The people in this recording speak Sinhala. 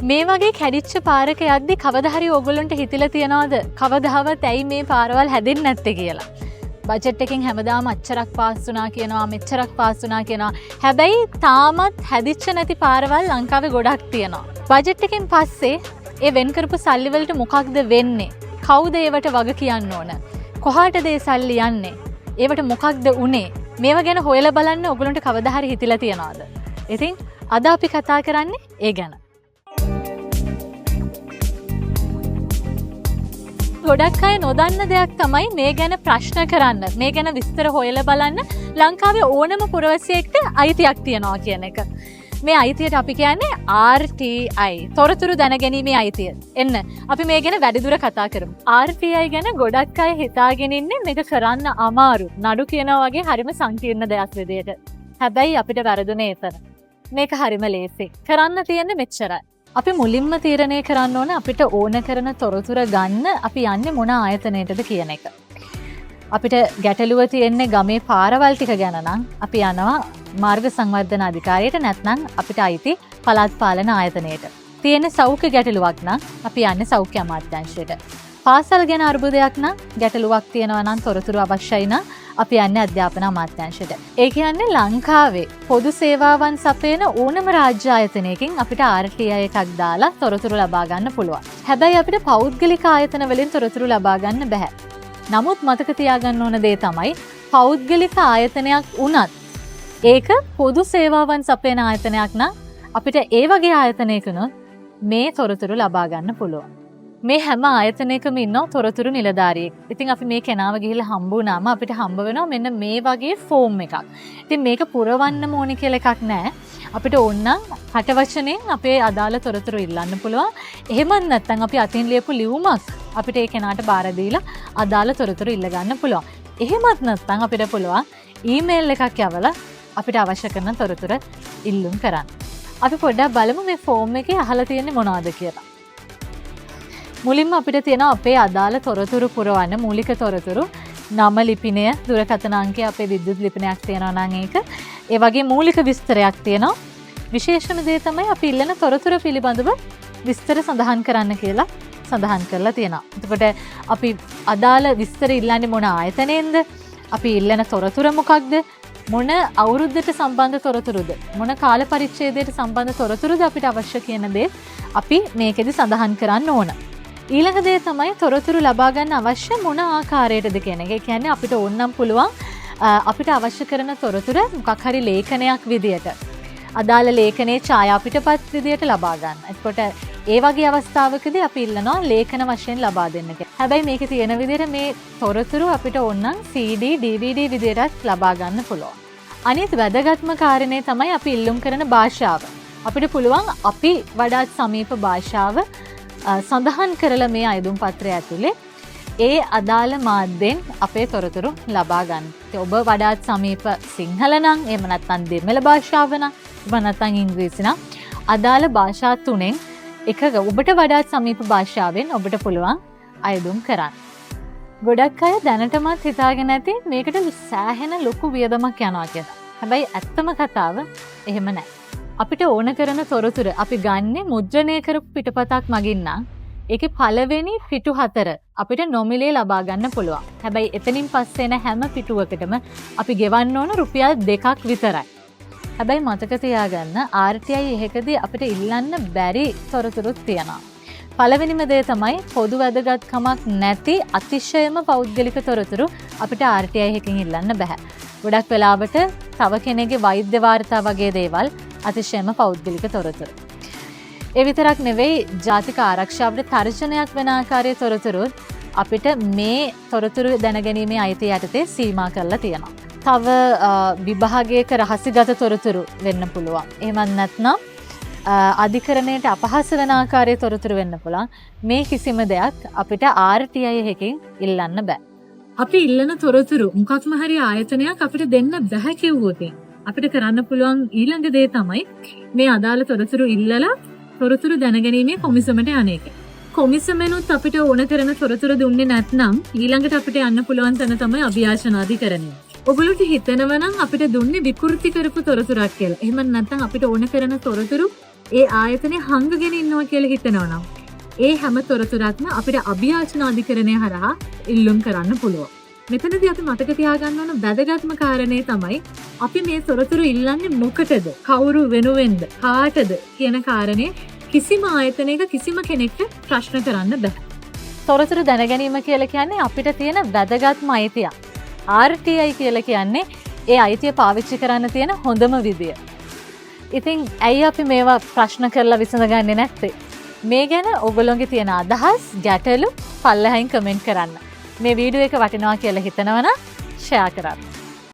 මේ වගේ කැඩිච්ච පාරක යද්දි කවදා හරි ඕගොල්ලන්ට හිතිලා තියනවද කවදාවත් ඇයි මේ පාරවල් හැදෙන්නේ නැත්තේ කියලා? බජට් එකෙන් හැමදාම අච්චරක් පාස් වුණා කියනවා, මෙච්චරක් පාස් වුණා කියනවා. හැබැයි තාමත් හැදිච්ච නැති පාරවල් ලංකාවේ ගොඩක් තියෙනවා. බජට් එකෙන් පස්සේ ඒ වෙන් කරපු සල්ලි වලට මොකක්ද වෙන්නේ? කවුද ඒවට වග කියන්න ඕන? කොහාටද ඒ සල්ලි යන්නේ? ඒවට මොකක්ද උනේ? මේවා ගැන හොයලා බලන්න ඔයගොල්ලන්ට කවදා හරි හිතිලා තියනවද? ඉතින් අද අපි කතා කරන්නේ ඒ ගැන. ගොඩක් අය නොදන්න දෙයක් තමයි මේ ගැන ප්‍රශ්න කරන්න, මේ ගැන විස්තර හොයලා බලන්න ලංකාවේ ඕනම පුරවැසියෙක්ට අයිතියක් තියනවා කියන එක. මේ අයිතියට අපි කියන්නේ RTI, තොරතුරු දැනගැනීමේ අයිතිය. එන්න අපි මේ ගැන වැඩිදුර කතා කරමු. RTI ගැන ගොඩක් අය හිතාගෙන ඉන්නේ මේක කරන්න අමාරු, නඩු කියනවා වගේ හරිම සංකීර්ණ දෙයක් විදියට. හැබැයි අපිට වැරදුනේ එතන. මේක හරිම ලේසි. කරන්න තියෙන්නේ මෙච්චරයි. අපි මුලින්ම තීරණය කරන්න ඕන අපිට ඕන කරන තොරතුර ගන්න අපි යන්නේ මොන ආයතනයටද කියන එක. අපිට ගැටලුව තියෙන්නේ ගමේ පාරවල් ටික ගැන නම් අපි යනවා මාර්ග සංවර්ධන අධිකාරියට, නැත්නම් අපිට අයිති පළාත් පාලන ආයතනයට. තියෙන සෞඛ්‍ය ගැටලුවක් නම් අපි යන්නේ සෞඛ්‍ය අමාත්‍යාංශයට. පාසල් ගැන අර්බුදයක් නම් ගැටලුවක් තියෙනවා නම් තොරතුරු අවශ්‍යයි නම් අපි යන්නේ අධ්‍යාපන අමාත්‍යාංශයට. ඒ කියන්නේ ලංකාවේ පොදු සේවාවන් සපයන ඕනම රාජ්‍ය ආයතනයකින් අපිට RTI එකක් දාලා තොරතුරු ලබා ගන්න පුළුවන්. හැබැයි අපිට පෞද්ගලික ආයතන වලින් තොරතුරු ලබා ගන්න බැහැ. නමුත් මතක තියාගන්න ඕන දේ තමයි පෞද්ගලික ආයතනයක් වුණත් ඒක පොදු සේවාවන් සපයන ආයතනයක් නම් අපිට ඒ වගේ ආයතනයකිනුත් මේ තොරතුරු ලබා ගන්න පුළුවන්. මේ හැම ආයතනයකම ඉන්නවා තොරතුරු නිලධාරියෙක්. ඉතින් අපි මේ කෙනාව ගිහිල්ලා හම්බ වුණාම අපිට හම්බ වෙනවා මෙන්න මේ වගේ ෆෝම් එකක්. ඉතින් මේක පුරවන්නම ඕනේ කියලා එකක් නෑ. අපිට ඕන නම් කට වචනෙන් අපේ අදාළ තොරතුරු ඉල්ලන්න පුළුවන්. එහෙමත් නැත්නම් අපි අතින් ලියපු ලියුමක් අපිට ඒ කෙනාට බාර දීලා අදාළ තොරතුරු ඉල්ල ගන්න පුළුවන්. එහෙමත් නැත්නම් අපිට පුළුවන් ඊමේල් එකක් යවලා අපිට අවශ්‍ය කරන තොරතුර ඉල්ලුම් කරන්න. අපි පොඩ්ඩක් බලමු මේ ෆෝම් එකේ අහලා තියෙන්නේ මොනවද කියලා. මුලින්ම අපිට තියෙනවා අපේ අදාළ තොරතුරු පුරවන්න, මූලික තොරතුරු, නම, ලිපිනය, දුරකථන අංකය, අපේ විද්‍යුත් ලිපිනයක් තියෙනවා නම් ඒක. ඒ වගේ මූලික විස්තරයක් තියෙනවා. විශේෂම දේ තමයි අපි ඉල්ලන තොරතුරු පිළිබඳව විස්තර සඳහන් කරන්න කියලා සඳහන් කරලා තියෙනවා. එතකොට අපි අදාළ විස්තර ඉල්ලන්නේ මොන ආයතනයෙන්ද? අපි ඉල්ලන තොරතුර මොකක්ද? මොන අවුරුද්දට සම්බන්ධ තොරතුරුද? මොන කාල පරිච්ඡේදයට සම්බන්ධ තොරතුරුද අපිට අවශ්‍ය කියන දේ අපි මේකෙදි සඳහන් කරන්න ඕන. ඊළඟ දේ තමයි තොරතුරු ලබා ගන්න අවශ්‍ය මොන ආකාරයටද කියන එක. ඒ කියන්නේ අපිට ඕනනම් පුළුවන් අපිට අවශ්‍ය කරන තොරතුර මොකක් හරි ලේඛනයක් විදියට, අදාළ ලේඛනයේ ඡායා පිටපත් විදියට ලබා ගන්න. එතකොට ඒ වගේ අවස්ථාවකදී අපි ඉල්ලනවා ලේඛන වශයෙන් ලබා දෙන්න කියලා. හැබැයි මේකේ තියෙන විදියට මේ තොරතුරු අපිට ඕනනම් CD, DVD විදියටත් ලබා ගන්න පුළුවන්. අනිත් වැදගත්ම කාරණේ තමයි අපි ඉල්ලුම් කරන භාෂාව. අපිට පුළුවන් අපි වඩාත් සමීප භාෂාව සඳහන් කරලා මේ අයදුම් පත්‍රය ඇතුලේ ඒ අදාළ මාධ්‍යෙන් අපේ තොරතුරු ලබා ගන්න. ඉතින් ඔබ වඩාත් සමීප සිංහල නම්, එහෙම නැත්නම් දෙමළ භාෂාව නම්, එහෙම නැත්නම් ඉංග්‍රීසි නම් අදාළ භාෂා තුනෙන් එකක ඔබට වඩාත් සමීප භාෂාවෙන් ඔබට පුළුවන් අයදුම් කරන්න. ගොඩක් අය දැනටමත් හිතාගෙන ඇති මේකට සෑහෙන ලොකු වියදමක් යනවා කියලා. හැබැයි ඇත්තම කතාව එහෙම නෑ. අපිට ඕන කරන තොරතුර අපි ගන්නෙ මුද්‍රණය කරපු පිටපතක් මගින් නම් ඒකේ පළවෙනි පිටු 4 අපිට නොමිලේ ලබා ගන්න පුළුවන්. හැබැයි එතනින් පස්සේ එන හැම පිටුවකටම අපි ගෙවන්න ඕන රුපියල් 2ක් විතරයි. හැබැයි මතක තියාගන්න RTI එකකදී අපිට ඉල්ලන්න බැරි තොරතුරුත් තියෙනවා. පළවෙනිම දේ තමයි පොදු වැදගත්කමක් නැති අතිශයම පෞද්ගලික තොරතුරු අපිට RTI එකකින් ඉල්ලන්න බැහැ. ගොඩක් වෙලාවට තව කෙනෙක්ගේ වෛද්‍ය වාර්තා වගේ දේවල් අතිශයම පෞද්ගලික තොරතුරු. ඒ විතරක් නෙවෙයි, ජාතික ආරක්ෂාවට තර්ජනයක් වෙන ආකාරයේ තොරතුරු අපිට මේ තොරතුරු දැනගැනීමේ අයිතිය යටතේ සීමා කරලා තියෙනවා. තව විභාගයක රහසිගත තොරතුරු වෙන්න පුළුවන්. එහෙමත් නැත්නම් අධිකරණයට අපහාස වෙන ආකාරයේ තොරතුරු වෙන්න පුළුවන්. මේ කිසිම දෙයක් අපිට RTI එකකින් ඉල්ලන්න බෑ. අපි ඉල්ලන තොරතුරු මොකක්ම හරි ආයතනයක් අපිට දෙන්න බැහැ කිව්වොත් අපිට කරන්න පුළුවන් ඊළඟ දේ තමයි මේ අදාළ තොරතුරු ඉල්ලලා තොරතුරු දැනගැනීමේ කොමිසමට යන එක. කොමිසමෙනුත් අපිට ඕන කරන තොරතුරු දුන්නේ නැත්නම් ඊළඟට අපිට යන්න පුළුවන් තැන තමයි අභියාචනාධිකරණය. ඔගොල්ලොන්ට හිතෙනවා නම් අපිට දුන්නේ විකෘති කරපු තොරතුරක් කියලා. එහෙම නැත්නම් අපිට ඕන කරන තොරතුරු ඒ ආයතනය හංගගෙන ඉන්නවා කියලා හිතනවා නම් ඒ හැම තොරතුරක්ම අපිට අභියාචන අධිකරණය හරහා ඉල්ලුම් කරන්න පුළුවන්. මෙතනදී අපි මතක තියාගන්න ඕන වැදගත්ම කාරණේ තමයි අපි මේ තොරතුරු ඉල්ලන්නේ මොකටද? කවුරු වෙනුවෙන්ද? කාටද කියන කාරණය කිසිම ආයතනයක කිසිම කෙනෙක්ට ප්‍රශ්න කරන්න බෑ. තොරතුරු දැනගැනීම කියලා කියන්නේ අපිට තියෙන වැදගත්ම අයිතියක්. RTI කියලා කියන්නේ ඒ අයිතිය පාවිච්චි කරන්න තියෙන හොඳම විදිය. ඉතින් ඇයි අපි මේවා ප්‍රශ්න කරලා විසඳගන්නේ නැත්තේ? මේ ගැන ඔයගොල්ලෝගේ තියෙන අදහස්, ගැටලු පල්ලෙහායින් කමෙන්ට් කරන්න. මේ වීඩියෝ එක වටිනවා කියලා හිතනවා නම් ෂෙයා කරන්න.